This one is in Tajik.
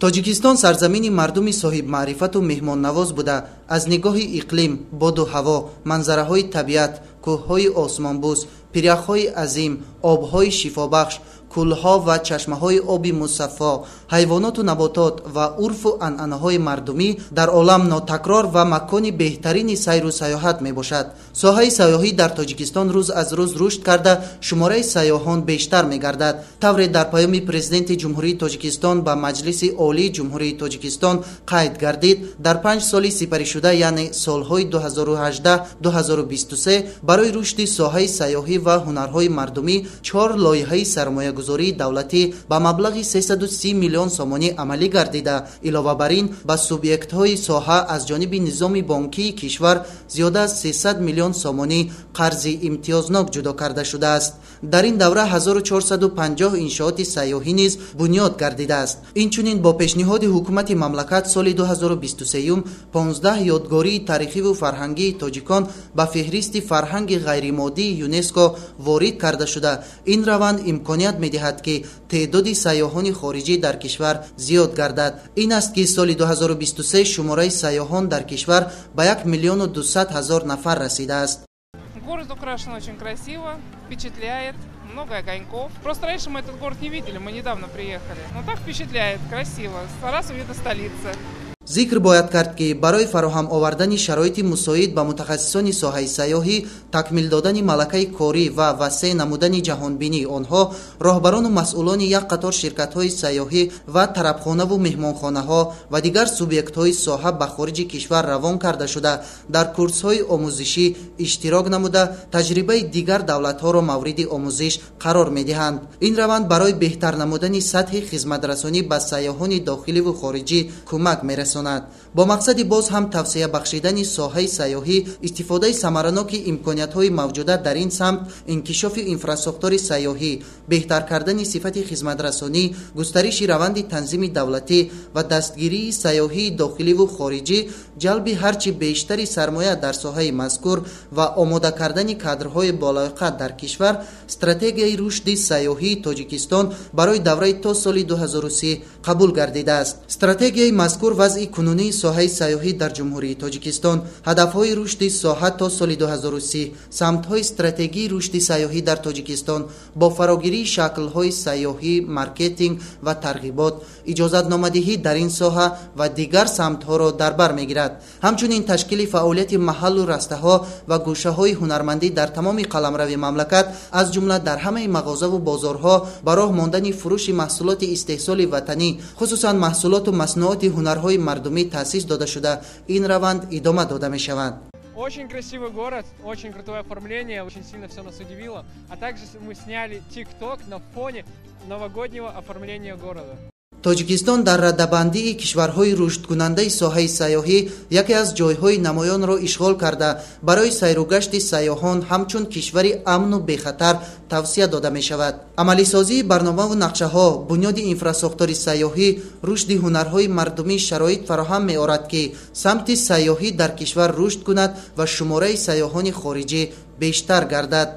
Тоҷикистон сарзамини мардуми соҳибмаърифату меҳмоннавоз буда, аз нигоҳи иқлим, боду ҳаво, манзараҳои табиат, кӯҳҳои осмонбӯс, пиряхҳои азим, обҳои шифобахш, кӯлҳо ва чашмаҳои оби мусаффо, ҳайвоноту наботот ва урфу анъанаҳои мардумӣ дар олам нотакрор ва макони беҳтарини сайру сайёҳат мебошад. Соҳаи сайёҳӣ дар Тоҷикистон рӯз аз рӯз рушд карда, шумораи сайёҳон бештар мегардад. Тавре дар паёми Президенти Ҷумҳурии Тоҷикистон ба Маҷлиси Олии Ҷумҳурии Тоҷикистон қайд гардид, дар 5 соли сипаришуда, яъне солҳои 2018-2023, барои рушди соҳаи сайёҳӣ ва ҳунарҳои мардумӣ 4 лоиҳаи сармоягузории давлатӣ ба маблағи 330 миллион сомонӣ амалӣ гардида, илова бар ин ба субъектҳои соҳа аз ҷониби низоми бонкии кишвар зиёда аз 300 миллион сомонӣ қарзи имтиёзнок ҷудо карда шудааст. Дар ин давра 1450 иншооти сайёҳӣ низ бунёд гардидааст. Инчунин бо пешниҳоди ҳукумати мамлакат соли 2023 15 ёдгории таърихиву фарҳангии тоҷикон ба феҳристи фарҳанги ғайримоддии ЮНЕСКО ворид карда шуда, ин раванд имконият медиҳад, ки теъдоди сайёҳони хориҷӣ дар кишвар зиёд гардад. Ин аст, ки соли 2023 шумораи сайёҳон дар кишвар ба 1 200 000 нафар расидааст. Город украшен очень красиво, впечатляет, много огоньков. Просто раньше мы этот город не видели, мы недавно приехали. Но так впечатляет, красиво. Сразу видно столица. Зикр бояд кард, ки барои фароҳам овардани шароити мусоид ба мутахассисони соҳаи сайёҳӣ, такмил додани малакаи корӣ ва васеъ намудани ҷаҳонбинии онҳо, роҳбарону масъулони як қатор ширкатҳои сайёҳӣ ва тарабхонаву меҳмонхонаҳо ва дигар субъектҳои соҳа ба хориҷи кишвар равон карда шуда, дар курсҳои омӯзишӣ иштирок намуда, таҷрибаи дигар давлатҳоро мавриди омӯзиш қарор медиҳанд. Ин раванд барои беҳтар намудани сатҳи хизматрасонӣ ба сайёҳони дохиливу хориҷӣ кӯмак мерасонад. Бо мақсади боз ҳам тавсея бахшидани соҳаи сайёҳӣ, истифодаи самараноки имкониятҳои мавҷуда дар ин самт, инкишофи инфрасохтори сайёҳӣ, беҳтар кардани сифати хизматрасонӣ, густариши раванди танзими давлатӣ ва дастгирии сайёҳии дохиливу хориҷӣ, ҷалби ҳарчи бештари сармоя дар соҳаи мазкур ва омода кардани кадрҳои болаёқат дар кишвар, стратегияи рушди сайёҳии Тоҷикистон барои давраи то соли 2030 қабул гардидааст. Стратегияи мазкур вазъи кунунии соҳаи сайёҳӣ дар Ҷумҳурии Тоҷикистон, ҳадафҳои рушди соҳа то соли 2030, самтҳои стратегии рушди сайёҳӣ дар Тоҷикистон бо фарогирии шаклҳои сайёҳӣ, маркетинг ва тарғибот, иҷозатномадиҳӣ дар ин соҳа ва дигар самтҳоро дар бар мегирад. Ҳамчунин ташкили фаъолияти маҳаллу растаҳо ва гӯшаҳои ҳунармандӣ дар тамоми қаламрави мамлакат, аз ҷумла дар ҳамаи мағозаву бозорҳо ба роҳ мондани фурӯши маҳсулоти истеҳсоли ватанӣ, хусусан маҳсулоту маснуоти ҳунарҳои мардумӣ таъсис дода шуда, ин раванд идома дода мешавад. Очень красивый город, очень крутое оформление, очень сильно все нас удивило. А также мы сняли TikTok на фоне новогоднего оформления города. Тоҷикистон дар радабандии кишварҳои рушдкунандаи соҳаи сайёҳӣ яке аз ҷойҳои намоёнро ишғол карда, барои сайругашти сайёҳон ҳамчун кишвари амну бехатар тавсия дода мешавад. Амалисозии барномаву нақшаҳо, бунёди инфрасохтори сайёҳӣ, рушди ҳунарҳои мардумӣ шароит фароҳам меорад, ки самти сайёҳӣ дар кишвар рушд кунад ва шумораи сайёҳони хориҷӣ бештар гардад.